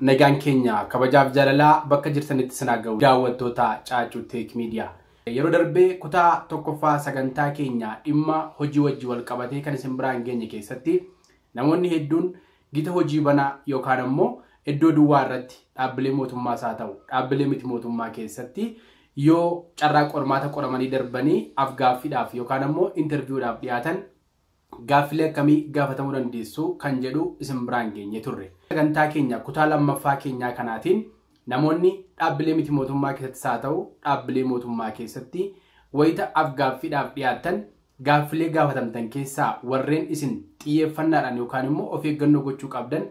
Nagaan keenya kabajaaf jaalalaa bakka jirtanitti sinaa ga'u daawwattoota Caacuu Teek Miidiyaa. Yeroo darbee kutaa tokkoffaa sagantaa keenya dhimma hojii wajjin wal qabatee kan isin biraan geenye keessatti namoonni hedduun gita hojii banaa yookaan ammoo iddoo duwwaa irratti dhaabbilee mootummaas haa ta'u dhaabbilee miti mootummaa keessatti yoo carraa qormaata qoramanii darbanii afgaaffiidhaaf yookaan ammoo intarviiwudhaaf dhiyaatan gaaffilee akkamii gaafatamuu dandeessu kan jedhu isin biraan geenye turre. Sagantaa keenya kutaa lammaffaa keenyaa kanaatiin namoonni dhaabbilee miti mootummaa keessattis haa ta'u dhaabbilee mootummaa keessatti wayita afgaaffiidhaaf dhiyaatan gaaffilee gaafatamtan keessaa warreen isin xiyyeeffannaadhaan yookaan immoo of eeggannoo gochuu qabdan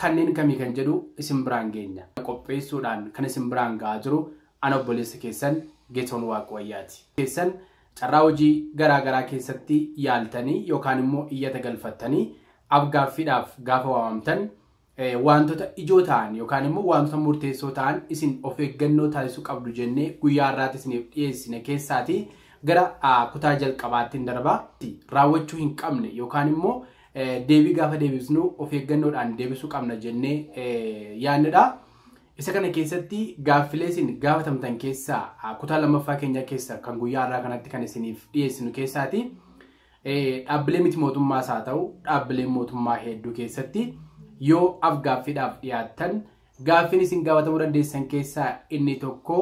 kanneen kamii kan jedhu isin biraan geenya. Qopheessuudhaan kan isin biraan ga'aa jiru ana obboleessa keessan Geetoon Waaqwayyaati. Keessan carraa hojii garaagaraa keessatti yaaltanii yookaan immoo iyyata galfattanii afgaaffiidhaaf gaafa waamamtan wantoota ijoo ta'an yookaan immoo wantoota murteessoo ta'an isin of eeggannoo taasisuu qabdu jennee guyyaa har'aatti isiniif dhiyeessine keessaatii gara kutaa jalqabaatti hin darbaa. Raawwachuu hin qabne yookaan immoo deebii gaafa deebisnu of eeggannoodhaan deebisuu qabna jennee yaadnedha. Isa kana keessatti gaaffilee isin gaafatamtan keessaa kutaa lammaffaa keenya keessa kan guyyaa har'aa kanatti kan isiniif dhiyeessinu keessaati. Dhaabbilee miti mootummaas haa ta'u dhaabbilee mootummaa hedduu keessatti yoo afgaaffiidhaaf dhiyaattan gaaffiin isin gaafatamuu dandeessan keessaa inni tokko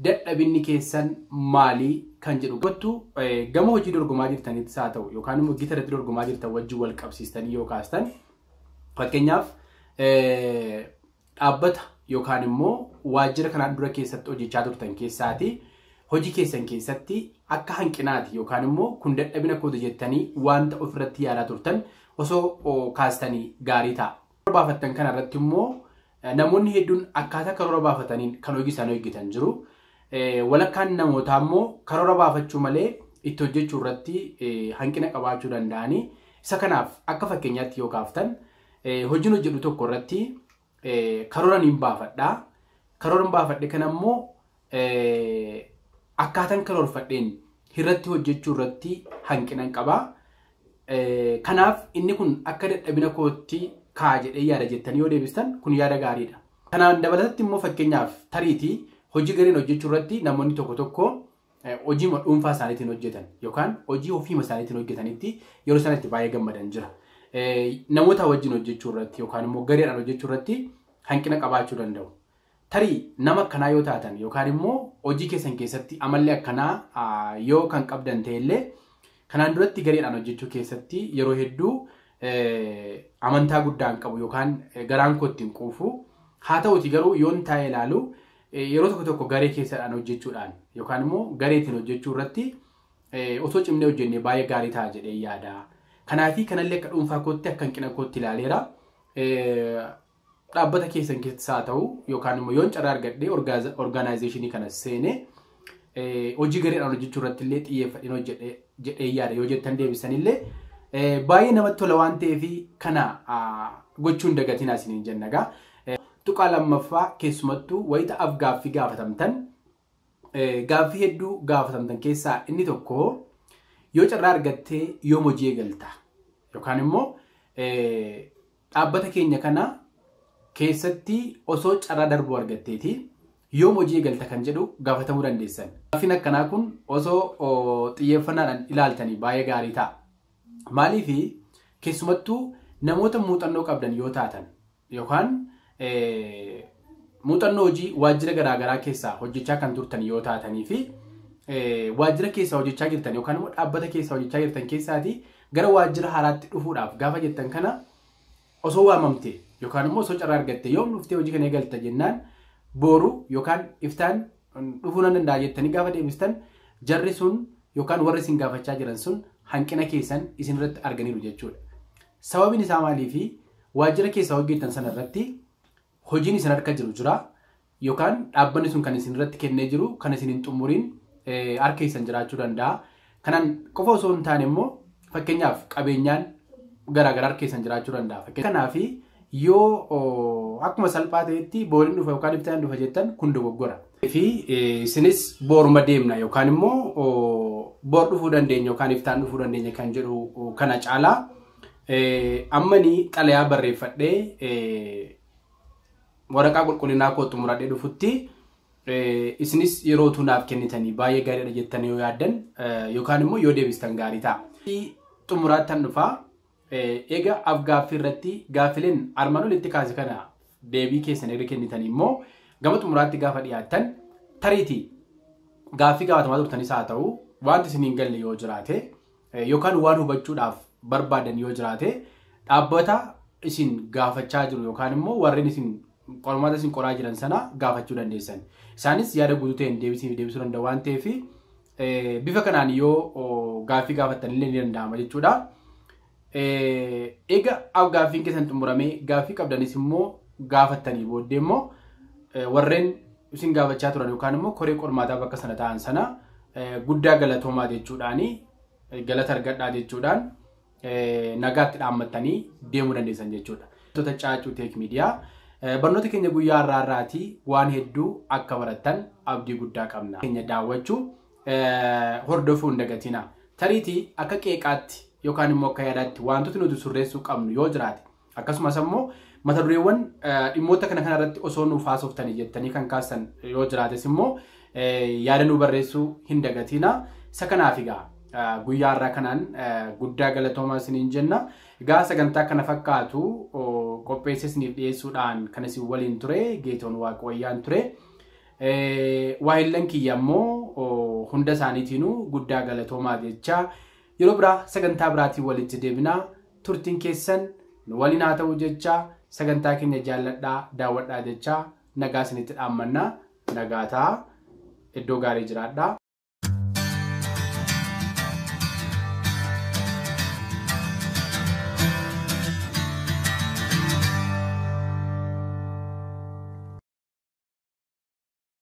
dadhabinni keessan maalii kan jedhu. Gottu gama hojii dorgomaa jirtanittis haa ta'u yookaan immoo gita irratti dorgomaa jirtan wajjin wal qabsiistanii yoo kaastan fakkeenyaaf dhaabbata yookaan immoo waajjira kanaan dura keessatti hojjechaa turtan keessaati hojii keessan keessatti akka hanqinaati yookaan immoo kun dadhabina kooti jettanii wanta ofirratti yaalaa turtan osoo kaastanii gaarii ta'a. Karoora baafattan kana irratti immoo namoonni hedduun akkaataa karoora baafataniin kan hojii isaanii hojjetan jiru. Walakkaan namootaa immoo karoora baafachuu malee itti hojjechuu irratti hanqina qabaachuu danda'anii. Isa kanaaf akka fakkeenyaatti yoo kaaftan hojiin hojjedhu tokko irratti karoora niin baafadha. Karoora baafadhe kana immoo akkaataan karoorfadheen irratti hojjechuu irratti hanqina qaba. Kanaaf inni kun akka dadhabina kootti kaa jedhee yaada jettanii yoo deebistan kun yaada gaariidha. Kanaan dabalatatti immoo fakkeenyaaf tariitii hojii gareen hojjechuu irratti namoonni tokko tokko hojii dhuunfaa isaaniitiin hojjetan yookaan hojii ofiima isaaniitiin hojjetanitti yeroo isaan itti baay'ee gammadan jira. Namoota wajjin hojjechuu irratti yookaan immoo gareedhaan hojjechuu irratti hanqina qabaachuu danda'u. Tarii nama akkanaa yoo taatan yookaan immoo hojii keessan keessatti amalli akkanaa yoo kan qabdan ta'ellee kanaan duratti gareedhaan hojjechuu keessatti yeroo hedduu amantaa guddaan qabu yookaan garaan koo ittiin quufu. Haa ta'uti garuu yoon taa'ee ilaalu yeroo tokko tokko garee keessadhaan hojjechuudhaan yookaan immoo gareetiin hojjechuu irratti osoo cimnee hojjennee baay'ee gaarii ta'a jedhee yaada. Kanaafi kanallee akka dhuunfaa kootti akka hanqina kootti ilaaleera. Dhaabbata keessan keessas haa ta'u yookaan immoo yoon carraa argadhee orgaanaayizeeshinii kana seenee hojii gareedhaan hojjechuu irratti illee xiyyeeffadheen hojjedhe jedhee yaada yoo jettan deebisanillee baay'ee namatti tola waan ta'eef kana gochuun dagatinaa isiniin jenna egaa. Tuqaa lammaffaa keessumattuu wayita afgaaffii gaafatamtan gaaffii hedduu gaafatamtan keessaa inni tokko yoo carraa argattee yoom hojii eegalta yookaan immoo dhaabbata keenya kana keessatti osoo carraa darbuu argatteeti yoom hojii eegalta kan jedhu gaafatamuu dandeessan. Gaaffiin akkanaa kun osoo xiyyeeffannaadhaan ilaaltanii baay'ee gaarii ta'a. Maaliif keessumattuu namoota muuxannoo qabdan yoo taatan yookaan muuxannoo hojii waajjira garaagaraa keessaa hojjechaa kan turtan yoo taatanii fi waajjira keessaa hojjechaa jirtan yookaan immoo dhaabbata keessaa hojjechaa jirtan keessaatii gara waajjira haaraatti dhufuudhaaf gaafa jettan kana osoo waamamte yookaan immoo osoo carraa argatte yoom dhuftee hojii kana eegalta jennaan boru yookaan iftaan dhufuu nan danda'a jettanii gaafa deebistan jarri sun yookaan warri isin gaafachaa jiran sun hanqina keessan isin irratti arganiiru jechuudha. Sababiin isaa maaliifi waajjira keessaa hojjetan sana irratti hojiin isin harka jiru jira yookaan dhaabbanni sun kan isin irratti kennee jiru kan isin hin xumuriin harka keessan jiraachuu danda'a. Kanaan qofa osoo hin taane immoo fakkeenyaaf qabeenyaan garaagaraa harka keessan jiraachuu danda'a. Kanaaf yoo akkuma salphaa ta'etti booriin dhufa yookaan iftaan dhufa jettan kun dogoggora. Fi isinis booruma deemna yookaan immoo boor dhufuu dandeenya yookaan iftaan dhufuu dandeenya kan jedhu kana caalaa ammanii xalayaa barreeffadhee waraqaa qulqullinaa koo xumuradhee dhufutti isinis yeroo naaf kennitanii baay'ee gaariidha jettanii yoo yaaddan yookaan immoo yoo deebistan gaarii ta'a. Xumuraattan dhufaa. Egaa afgaaffii irratti gaaffileen armaan olitti kaase kana deebii keessan erga kennitanii immoo gama xumuraatti gaafa dhiyaattan tariitii gaaffii gaafatamaa turtanis haa ta'u, wanti isin hin galle yoo jiraate yookaan waan hubachuudhaaf barbaadan yoo jiraate, dhaabbata isin gaafachaa jiru yookaan immoo warreen isin qormaata isin qoraa jiran sana gaafachuu dandeessan. Isaanis yaada guutuu ta'een deebisuu danda'u waan ta'eef, bifa kanaan yoo gaaffii gaafattan illee ni danda'ama jechuudha. Egaa gaaffiin keessan xumuramee gaaffii qabdanis immoo gaafattanii booddee immoo warreen isin gaafachaa turan yookaan immoo koree qormaataa bakka sana ta'an sana guddaa galatoomaa jechuudhaani, galata argadhaa jechuudhaan nagaatti dhaammattanii deemuu dandeessan jechuudha. Wantoota Caacuu Teek Miidiyaa, barnoota keenya guyyaa har'aa irraatii waan hedduu akka barattan abdii guddaa qabna. Keenya daawwachuu, hordofuu hin dagatina. Tariitii akka qeeqaatti yookaan immoo akka yaadaatti wantoota nuti sirreessuu qabnu yoo jiraate, akkasumas immoo mata dureewwan dhimmoota kana kanarratti osoo nuuf haasoftanii jettanii kan kaasan yoo jiraates immoo yaada nu barreessuu hin dagatina. Isa kanaaf egaa guyyaa har'aa kanaan guddaa galatoomaa isiniin jenna. Egaa sagantaa kana fakkaatu qopheessee isiniif dhiyeessuudhaan kan isin waliin ture Geetoon Waaqwayyaan ture. Waahillan kiyya immoo hunda isaaniitiinuu guddaa galatoomaa jecha, yeroo biraa sagantaa biraatiin walitti deebinaa, turtiin keessan nu waliin haa ta'u jecha, sagantaa keenya jaalladhaa daawwadhaa jecha nagaa isinitti dhaammannaa. Nagaa ta'a, iddoo gaarii jiraadhaa.